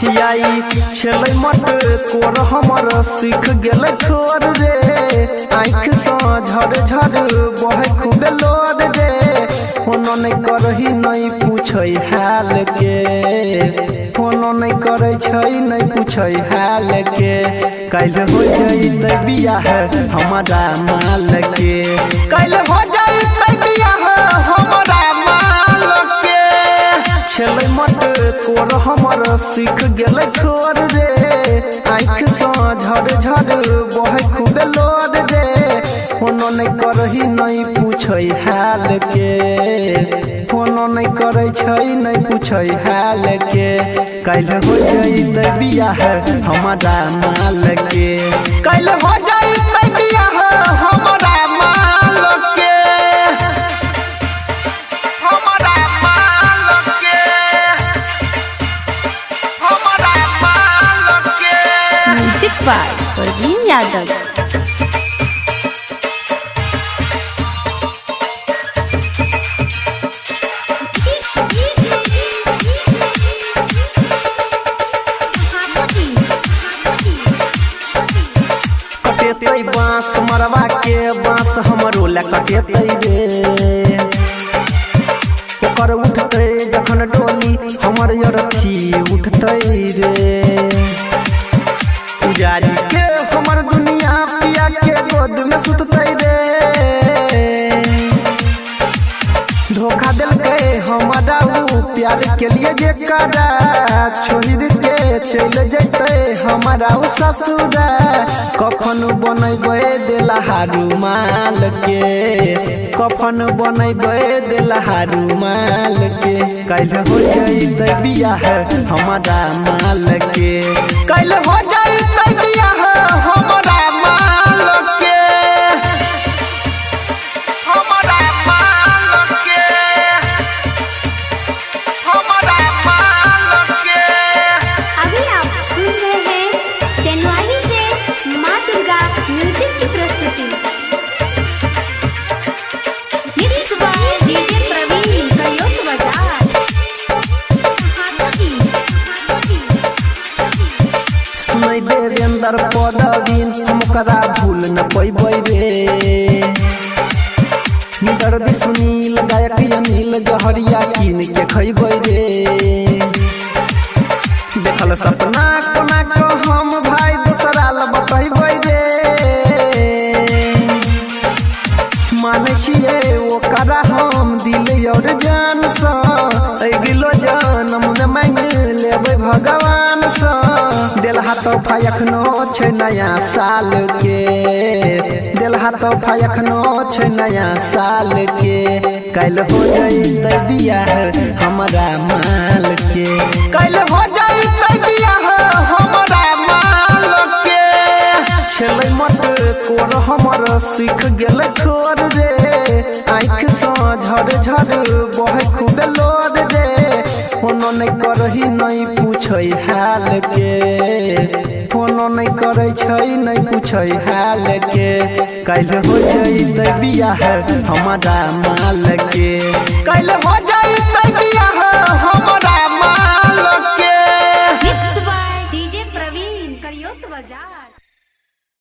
सखियाई छेलै मट कोर हमर सीख गेलै ठोर रे। आँख सँ झर झर बहै खूबे लोर रे। फोनो नहि करही नहि पूछै हाल के, फोनो नहि करै छै नहि पूछै हाल के। काल्हि हो जइतै बियाह हमरा माल के, काल्हि हो जइतै बियाह हमरा माल के। छेलै मट कोर हमर सीख गेलै ठोर रे। आँख सँ झर झर बहै खूबे लोर रे। फोनो नहि करही नहि पूछै हाल के, फोनो नहि करै छै नहि पूछै हाल के। काल्हि हो जइतै बियाह हमरा माल के, काल्हि हो जइतै बियाह हमरा माल के, हमरा माल के, हमरा माल के। Music by Praveen Yadav. कटेतै बांस मरवा के बांस हमरो ला कटेतै रे। ओकर उठतै जखन डोली हमर अरथी उठतै रे। पुजारी के हमर दुनिया पिया के गोद में सुततै रे। धोखा देलकै हमरा उ प्यार के लिए जे करा, छोड़ के चल जइतै हमरा उ ससुरा। कफन बनैबै देलहा रुमाल के, कफन बनैबै देलहा रुमाल के। काल्हि हो जइतै बियाह हमरा माल के, काल्हि हो जइतै बियाह हमरा माल के, हमरा माल के, हमरा माल के। अभी आप सुन रहे हैं तेनवाही से माँ दुर्गा म्यूजिक की प्रस्तुति। मिक्स बाय डीजे प्रवीण प्रयोग बाजार। सुनै देवेंद्र पदवीन हम ओकरा भूल न पैबै रे। निदर्दी सुनील गायक अनिल जहरिया कीन के खैबै रे। देखल सपना कोना को हम भाई दोसरा ल बतैबै रे। मानै छियै ओकरा हम दिल और जान सँ, अगिलो जनम में मांगि लेबै भगवान सँ। देलहा तोहफा एखनो छै नया साल के, देलहा तोहफा एखनो छै नया साल के। काल्हि हो जइतै बियाह हमरा माल के, काल्हि हो जइतै बियाह हमरा माल के। छेलै मट कोर हमर सीख गेलै ठोर रे। आँख सँ झर झर बहै खूबे लोर रे। फोनो नहि करही नहि पूछै हाल के, फोनो नहि करै छै नहि पूछै हाल के। काल्हि हो जइतै बियाह हमरा माल के, काल्हि हो जइतै बियाह हमरा माल के। मिक्स बाय डीजे प्रवीण प्रयोग बाजार।